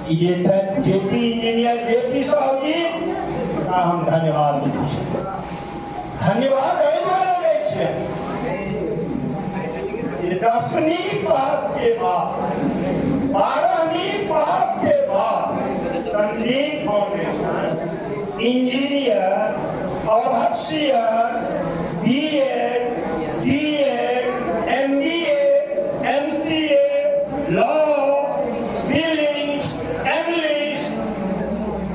ई जे छथि JP engineer JP साहब जी, हुनका हम धन्यवाद दै छी। धन्यवाद एहि दुआरे दै छियै जे 10वीं पास के बाद 12वीं पास के बाद Sandeep foundation engineer, overseer, BEd, DEd, MBA, MCA, law, buildings, English,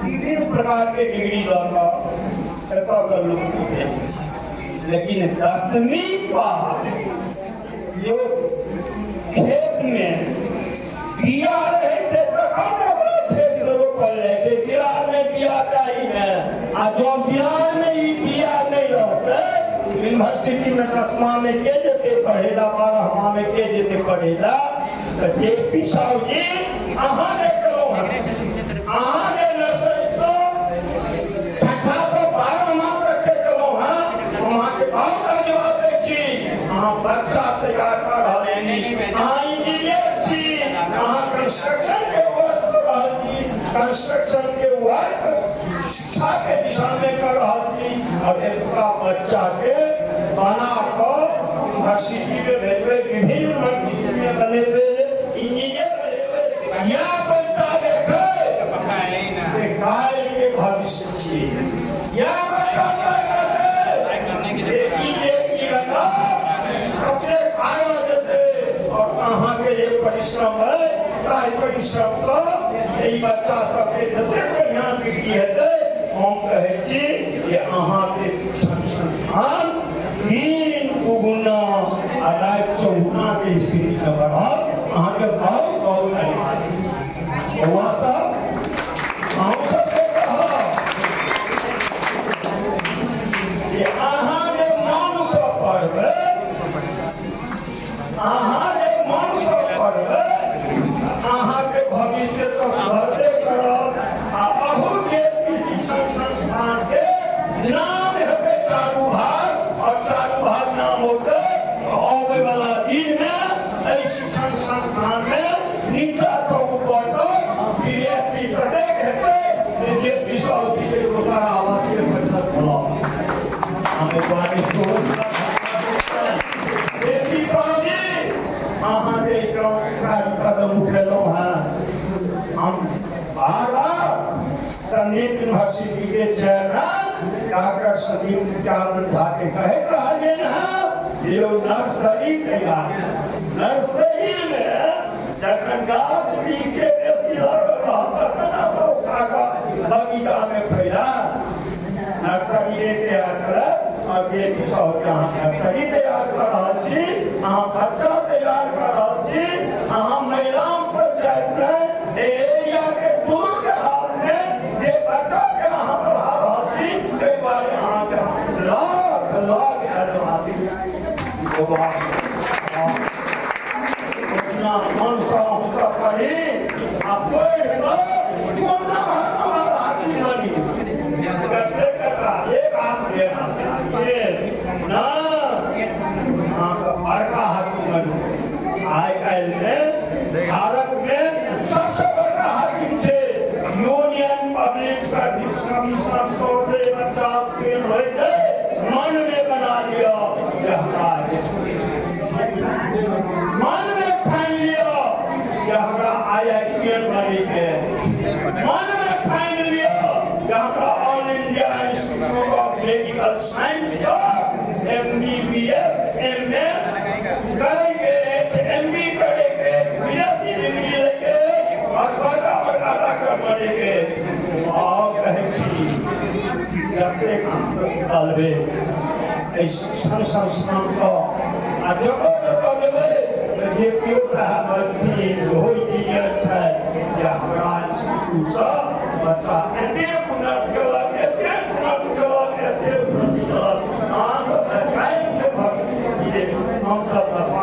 विभिन्न प्रकार के डिग्री लऽ कऽ एतऽ के लोक, लेकिन 10वीं पास जो खेत में बिया रहै छै तखन ने ओकरा खेत मे रोपल जाइ छै। बिरार मे बिया चाही ने, आ जँ बिरार मे ई बिया नहि रहतै, यूनिवर्सिटी में 10मा में के जेतै पढ़ै ला, 12मा में के जेतै पढ़ै ला? तऽ जे पी साहु जी अहाँ जे केलहुँ हँ, अहाँ जे नर्सरी सँ छठा सँ 12मा तक के केलहुँ हँ, हम अहाँके बहुत धन्यवाद दै छी। अहाँ बच्चा तैयार कऽ रहल छी, अहाँ इंजीनियर छी, अहाँ कंस्ट्रक्शन के वर्क कऽ रहल छी, कंस्ट्रक्शन के वर्क शिक्षा के दिशा में कर रहल छी और एतुका बच्चा के बना कऽ यूनिवर्सिटी में भेजबै, विभिन्न यूनिवर्सिटी में बनेबै, इंजीनियर बनेबै। इएह बच्चा देखै से काल्हि के भविष्य छी। इएह बच्चा तय करतै जे ई जे ई बच्चा कतेक आगाँ जेतै और अहाँके जे परिश्रम है ताहि परिश्रमसँ एहि बच्चा सबके जतेक बढ़िआँ डिग्री हेतै, हम कहै छी जे अहाँके शिक्षण संस्थान दिन दुगुना आ राति चौगुना के स्थितिमे बढ़त। अहाँके बहुत बहुत धन्यवाद। बौआ सब, अहूँ सबके कहब जे अहाँ जे मनसँ पढ़बै, अहाँ जे मनसँ पढ़बै, अहाँके भविष्य तऽ सुधरबे करत आ अहू जे शिक्षण संस्थान के नाम हेतै चारू भाग, और चारू भाग नाम होतै अबै वाला दिन में एहि शिक्षण संस्थान में नीचा सँ ऊपर तक पीएचडी ततेक हेतै जे पी साहु जी के दोसर आवासीय परिषद खोलब। हम एहि दुआरे जे पी साहु जी अहाँ जे क्रांतिकारी कदम उठेलहुँ हेँ, हम बार बार संदीप यूनिवर्सिटी के चेयरमैन डॉक्टर संदीप नित्यानंद झा के कहैत रहलियनि हेँ जे नर्सरी तैयार, नर्सरी में जखन गाछ वृक्ष के बेसी लागल रहत तखन हमरा उठा कऽ बगीचा में फैला नर्सरी तैयार करब। और जे पी साहु के अहाँ नर्सरी तैयार कऽ रहल छी, अहाँ बच्चा तैयार कऽ रहल छी, अहाँ महिलाम पंचायत में एरिया के दुर्ग हाल में जे बच्चा के अहाँ पढ़ा रहल छी, ताहि दुआरे अहाँके लाख लाख धन्यवाद। अपना मनसँ अहूँसभ पढ़ी आ पढ़ि कऽ कोन नमहर नमहर आदमी बनी। कतेक टका एक हाथ डेढ़ हाथ ना, अहाँसभ बड़का हाथी बनू। आइ काल्हिमे भारत में सबसे बड़का हाकिम छै यूनियन पब्लिक सर्विस कमीशन। के बच्चा फेल होइ छै, मन में बना लिअ जे हमरा मन में ठानि लिअ जे हमरा आईआईटीएन बनैके, मन में ठानि लिअ जे हमरा All India Institute of Medical Science MBBS MA करैके अछि, एमडी करैके, विदेशी डिग्री लैके और बड़का बड़का डॉक्टर बनैके। और कहै छी जतेक अहाँ प्रतिपालबै एहि शिक्षण संस्थान के आ जतऽ जतऽ जेबै तऽ जे केओ साहब बजथिन, ओहो इंजीनियर छथि, जे हमरा इंस्टीट्यूटसँ बच्चा एतेक उन्नत केलक, एतेक उन्नत केलक, एतेक उन्नति केलक। अहाँ सब काल्हिके भविष्य छी। हमसभ तऽ